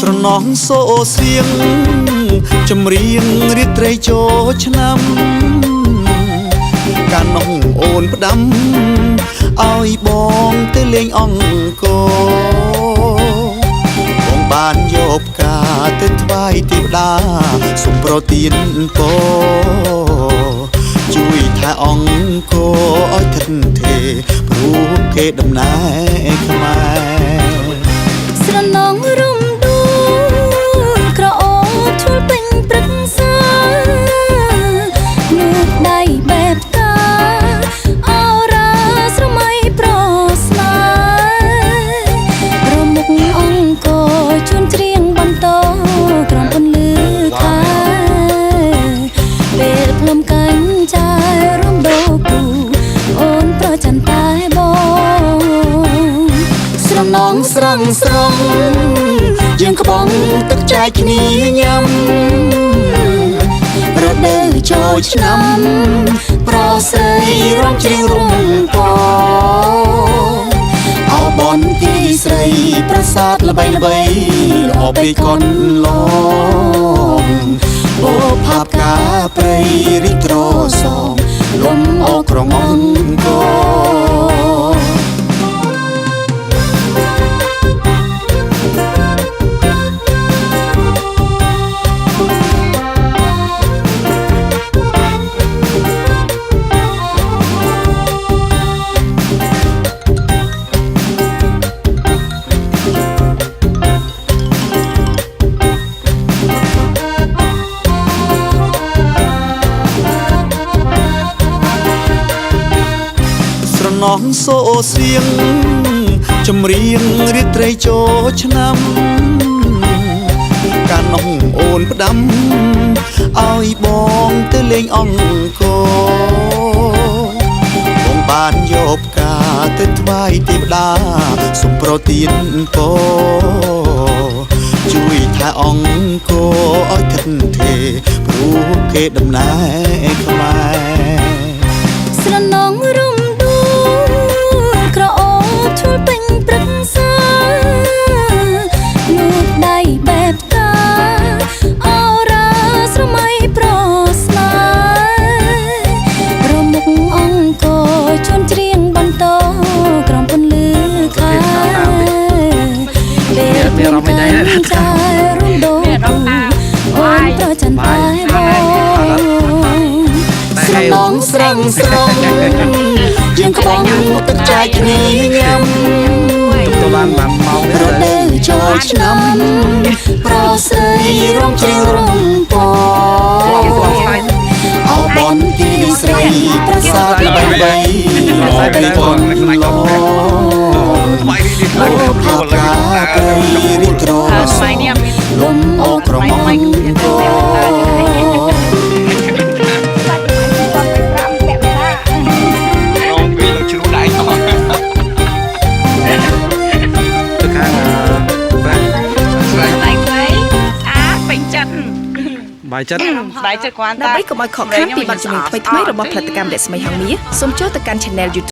ស្រណោះសូសៀងចម្រៀងរាត្រីចូលឆ្នាំកាលនោះអូនផ្ដាំឲ្យបងទៅលេងអង្គរបងបានយកផ្កាទៅថ្វាយទេវតាសូមប្រទានពរជួយថែអង្គរឲ្យថិតថេរព្រោះគេដំណែខ្មែរ ស្រណងរំដួលក្រអូបឈួលពេញព្រឹក្សានូបដៃបែបតាអរ៉ាស្រមៃប្រស្នារមុខអង្គរជួនច្រៀងបន្តក្រំពន្លឺខែពេលផ្លុំកាញ់ចែរំដោគូអូនប្រចន្តែបង ស្រណងស្រងស្រងយើងក្បងទឹកចែកគ្នាញ៉ាំរដូវចូលឆ្នាំ ប្រស្រីរំជ្រៀងរំពអោបនទីស្រីប្រាសាទល្បីល្បីល្អពេកកនឡងអូផាប់កាព្រៃរីកត្រសងលំអូក្រុងអង្គរ ស្រណោះសូសៀងចម្រៀងរាត្រីចូលឆ្នាំកាលនោះអូនផ្ដាំឲ្យបងទៅលេងអង្គរបងបានយកផ្កាទៅថ្វាយទេវតាសូមប្រទានពរជួយថែអង្គរឲ្យថិតថេរព្រោះគេដំណែខ្មែរ ស្រណងរំដួលក្រអូបឈួលពេញព្រឹក្សានូបដៃបែបតាអរ៉ាស្រមៃប្រស្នារមុខអង្គរជួនច្រៀងបន្តក្រំពន្លឺខែពេល មានអារម្មណ៍មិនដែរណា ចែរំដូលអូនប្រចន្តែបង ស្រណងស្រងស្រងយើងក្បងទឹកចែកគ្នាញ៉ាំ ទៅបានបានម៉ោង រដូវចូលឆ្នាំប្រស្រីរំជ្រៀងរំពអោបនទីស្រីប្រាសាទល្បីល្បីល្អបីកនឡងអូផាកាព្រៃរីត្រសងលំអូក្រមអង្គរ នងវានឹងជ្រុះដៃអស់ ទៅខាងប្រាក់ ស្រី ស្បែកខ្លីស្អាតពេញចិត្ត បាយចិត្ត ស្បែកចិត្តគ្រាន់តែ ដើម្បីកុំឲ្យខកខានពីបទចម្រៀងថ្មីៗរបស់ផលិតកម្មរស្មីហង្សមាសសូមចូលទៅកាន់ Channel YouTube